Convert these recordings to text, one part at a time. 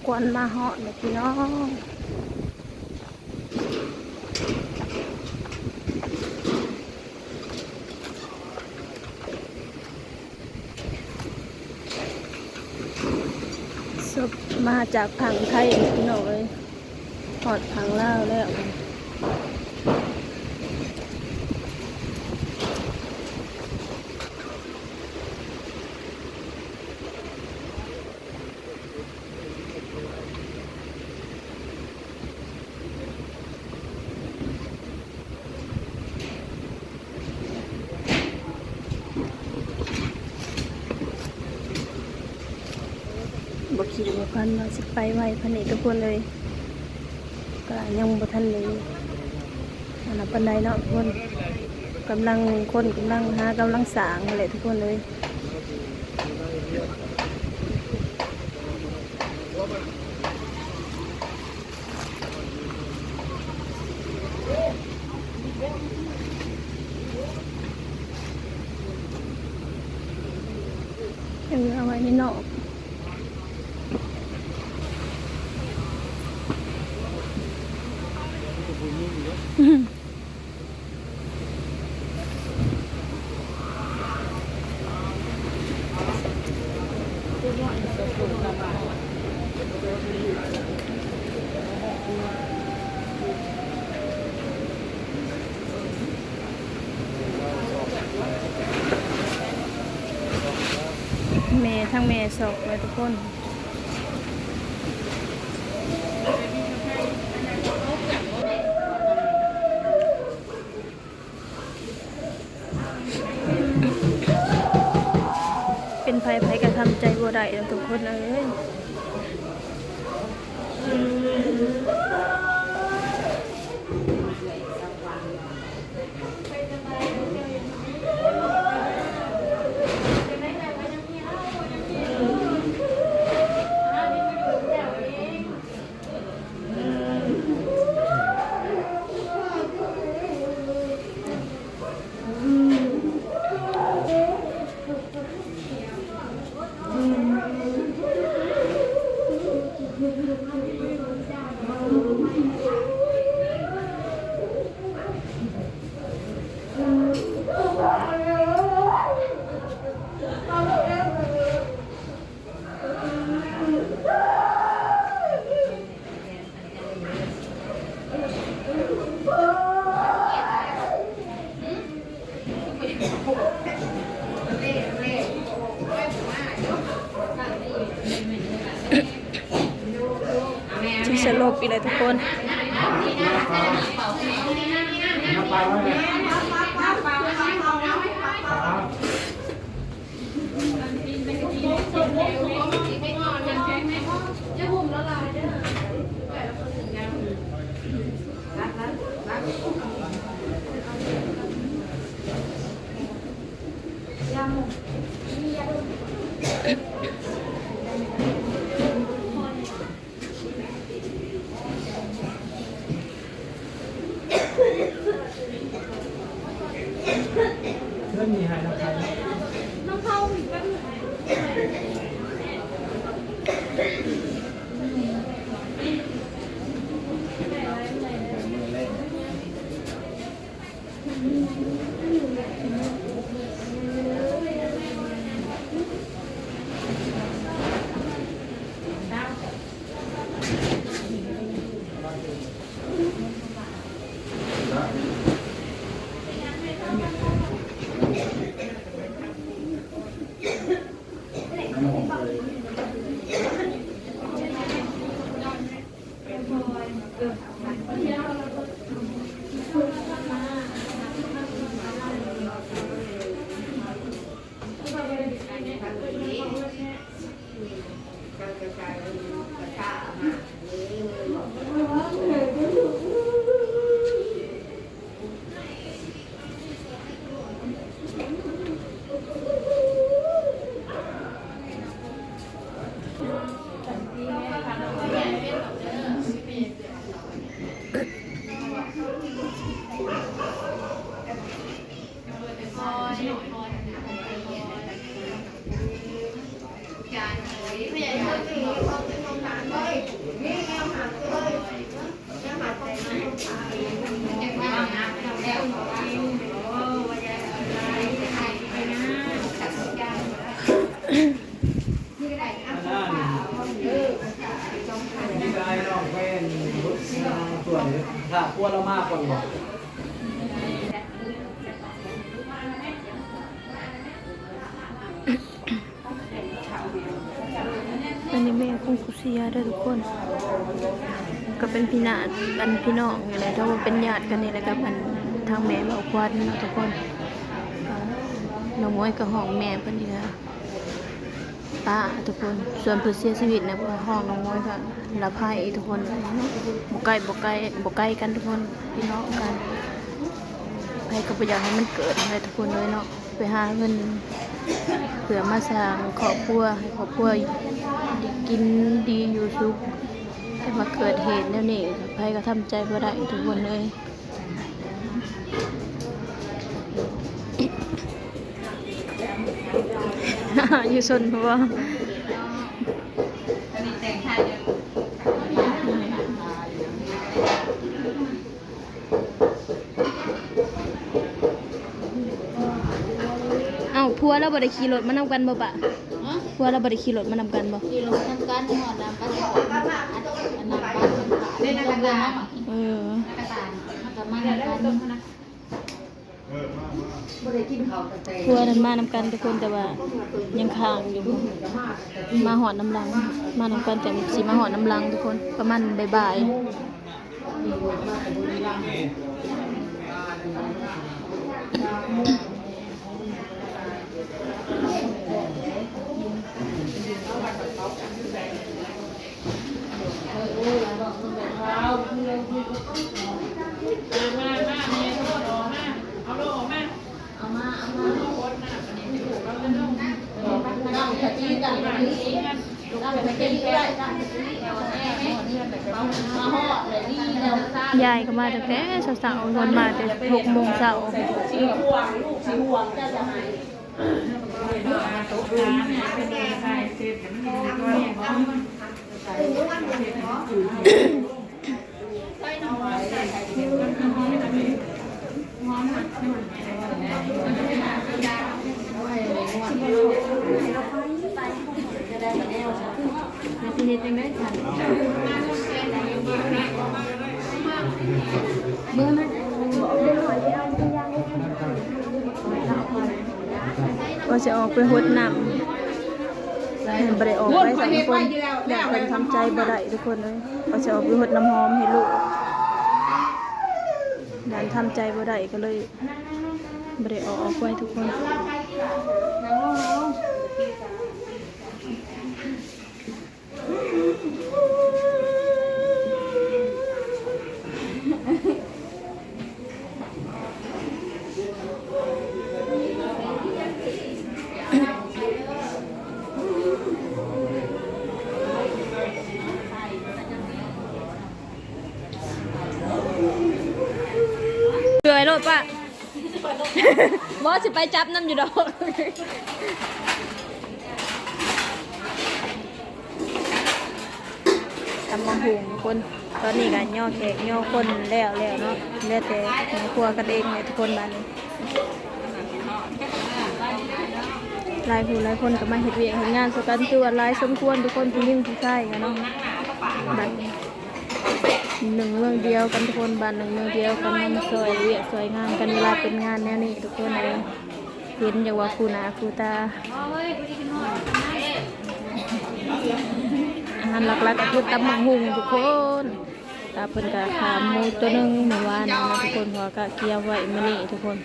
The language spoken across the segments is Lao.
ຄວັນມາຮອດແລ້ວພີ່ນ້ອງ. ສົບມາຈາກຝັ່ງໄທພີ່ນ້ອງເອີຍ, ຮອດຝັ່ງລາວແລ້ວ. ບໍ່ຄິດບໍ່ຝັນວ່າຊິໄປໄວປານນີ້ທຸກຄົນເອີຍ, ກະຍັງບໍ່ທັນໄດ້ອັນນັ້ນປານໃດເນາະທຸກຄົນ. ກຳລັງ ຄົນກຳລັງຫາກຳລັງສ້າງຫັ້ນແຫຼະທຸກຄົນເອີຍ. ເອີ ເອົາໄວ້ໃນນອກ. ແມ່ ທັງແມ່ຊອກແລ້ວທຸກຄົນ. ເປັນໃຜ ໃຜກະທຳໃຈບໍ່ໄດ້ດອກທຸກຄົນເອີຍ. ຊິສະຫຼົບອີກແລ້ວທຸກຄົນ. ຜົວລະມາກ່ອນບໍ? ອັນນີ້ແມ່ຂອງຄູເຊຍເດີທຸກຄົນ ກໍເປັນພີ່ນ້າ ອັນ ພີ່ນ້ອງນີ້ແຫຼະ ເຮົາເປັນຍາດກັນນີ້ແຫຼະ ກັບອັນທາງແມ່ເວົ້າຄວັນເນາະທຸກຄົນ. ນ້ອງມວຍກໍຮ້ອງແມ່ເພິ່ນນີ້ລະ ປ້າທຸກຄົນ. ສ່ວນເພິ່ນເສຍຊີວິດນະ ເພິ່ນຮ້ອງນ້ອງມວຍກໍລະໄພທຸກຄົນ ບໍ່ໃກ້ ບໍ່ໃກ້ ບໍ່ໃກ້ກັນທຸກຄົນ ພີ່ນ້ອງກັນ ໃຜກໍບໍ່ຢາກໃຫ້ມັນເກີດຫັ້ນແຫຼະທຸກຄົນເອີຍເນາະ. ໄປຫາເງິນເພື່ອມາສ້າງຄອບຄົວ ໃຫ້ຄອບຄົວຢູ່ດີກິນດີຢູ່ສຸກ ແຕ່ມາເກີດເຫດແນວນີ້ ໃຜກໍທຳໃຈບໍ່ໄດ້ທຸກຄົນເອີຍ. ຢູ່ຊົນບໍ່? ເອົ້າ ຜົວລາວບໍ່ໄດ້ຂີ່ລົດມານຳກັນບໍ່ປະ? ຮະ? ຜົວລາວບໍ່ໄດ້ຂີ່ລົດມານຳກັນບໍ່? ຂີ່ລົດນຳກັນ ຮອດນຳກັນ ອັນ ອັນນຳກັນ ເອີ ມັນກໍມານຳກັນ. ຜົວນັ້ນມານຳກັນທຸກຄົນ ແຕ່ວ່າຍັງຄ້າງຢູ່ ມາຮອດນຳຫຼັງ ມານຳກັນ ແຕ່ຊິມາຮອດນຳຫຼັງທຸກຄົນ ປະມານບ່າຍໆ. ຍາຍກໍມາຕັ້ງແຕ່ເຊົ້າໆ ເພິ່ນມາແຕ່ຫົກໂມງເຊົ້າ. ວ່າຊິອອກໄປຫົດນ້ຳ ບໍ່ໄດ້ອອກໄປສາມຄົນ ຢ້ານເພິ່ນທຳໃຈບໍ່ໄດ້ທຸກຄົນເອີຍ. ວ່າຊິອອກໄປຫົດນ້ຳຫອມໃຫ້ລູກ ຢ້ານທຳໃຈບໍ່ໄດ້ ກໍເລີຍບໍ່ໄດ້ອອກໄປທຸກຄົນ. ເມື່ອຍໂລດປະ. ບໍ່ ຊິໄປຈັບນຳຢູ່ດອກ. ຕຳບັກຫຸ່ງຄົນ ຕອນນີ້ກໍຍໍແຂກຍໍຄົນແລ້ວແລ້ວເນາະ ເຫຼືອແຕ່ແມ່ຄົວກັນເອງແຫຼະທຸກຄົນ. ບາດນີ້ຫຼາຍຜູ້ຫຼາຍຄົນກໍມາເຮັດວຽກເຮັດງານຊ່ວຍກັນ ຖືວ່າຫຼາຍສົມຄວນທຸກຄົນ ຜູ້ຍິງຜູ້ຊາຍກໍເນາະ. ບາດນີ້ ໜຶ່ງເມືອງດຽວກັນທຸກຄົນ ບ້ານໜຶ່ງເມືອງດຽວກັນ ມາຊ່ອຍວຽກຊ່ອຍງານກັນ ເວລາເປັນງານແນວນີ້ທຸກຄົນເອີຍ. ເຫັນຢ່າງວ່າຄູ່ໜ້າຄູ່ຕາ. ອາຫານຫຼັກໆກໍຄືຕຳບັກຫຸ່ງທຸກຄົນ. ຕາເພິ່ນກໍຂ້າໝູຕົວໜຶ່ງມື້ວານນີ້ນະທຸກຄົນ ເພາະວ່າກໍກຽມໄວ້ມື້ນີ້ທຸກຄົນ.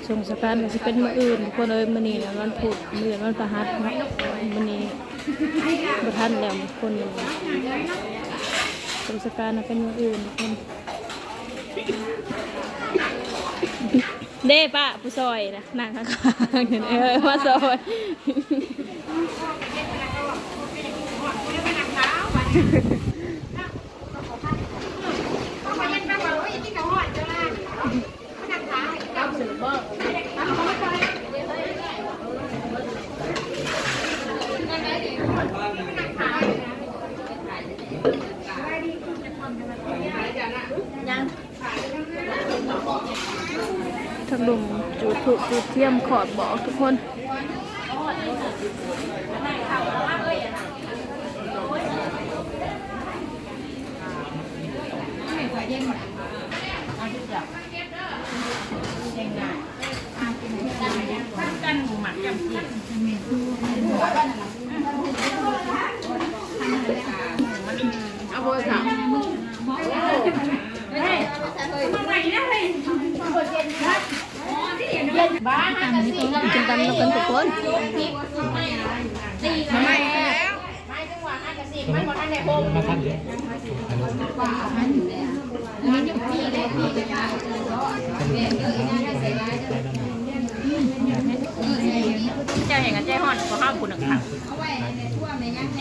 ສົງສະການກໍຊິເປັນມື້ອື່ນທຸກຄົນເອີຍ. ມື້ນີ້ນະວັນພຸດ ມື້ອື່ນວັນພະຫັດເນາະ ມື້ນີ້ບໍ່ທັນແລ້ວທຸກຄົນ. ສົງສະການນະເປັນມື້ອື່ນທຸກຄົນ. ເດ້ປ້າຜູ້ຊ່ອຍນະ ນັ່ງຂ້າງໆ ເອີ ມາຊ່ອຍ. ທາງລຸ່ມຈູດທູບຈູດທຽນຂອດບອກທຸກຄົນ. ເອົາໂທລະສັບ ກິນຕຳນຳກັນທຸກຄົນ ມາໃໝ່ແລ້ວ. ເຈົ້າແຮ່ງກັນໃຈຮ້ອນກວ່າເຮົາຜູ້ໜຶ່ງຄ່ະ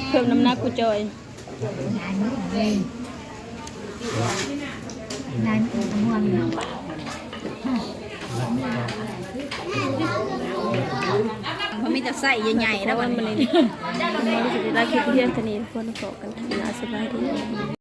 ເພີ່ມນ້ຳໜັກກູຈອຍ ມັນມີແຕ່ໄຊໃຫຍ່ໆ ແລ້ວບັດນີ້ ລາຄລິບພຽງເທົ່ານີ້ ທຸກຄົນ ພໍ້ກັນຄລິບໜ້າ ສະບາຍດີ.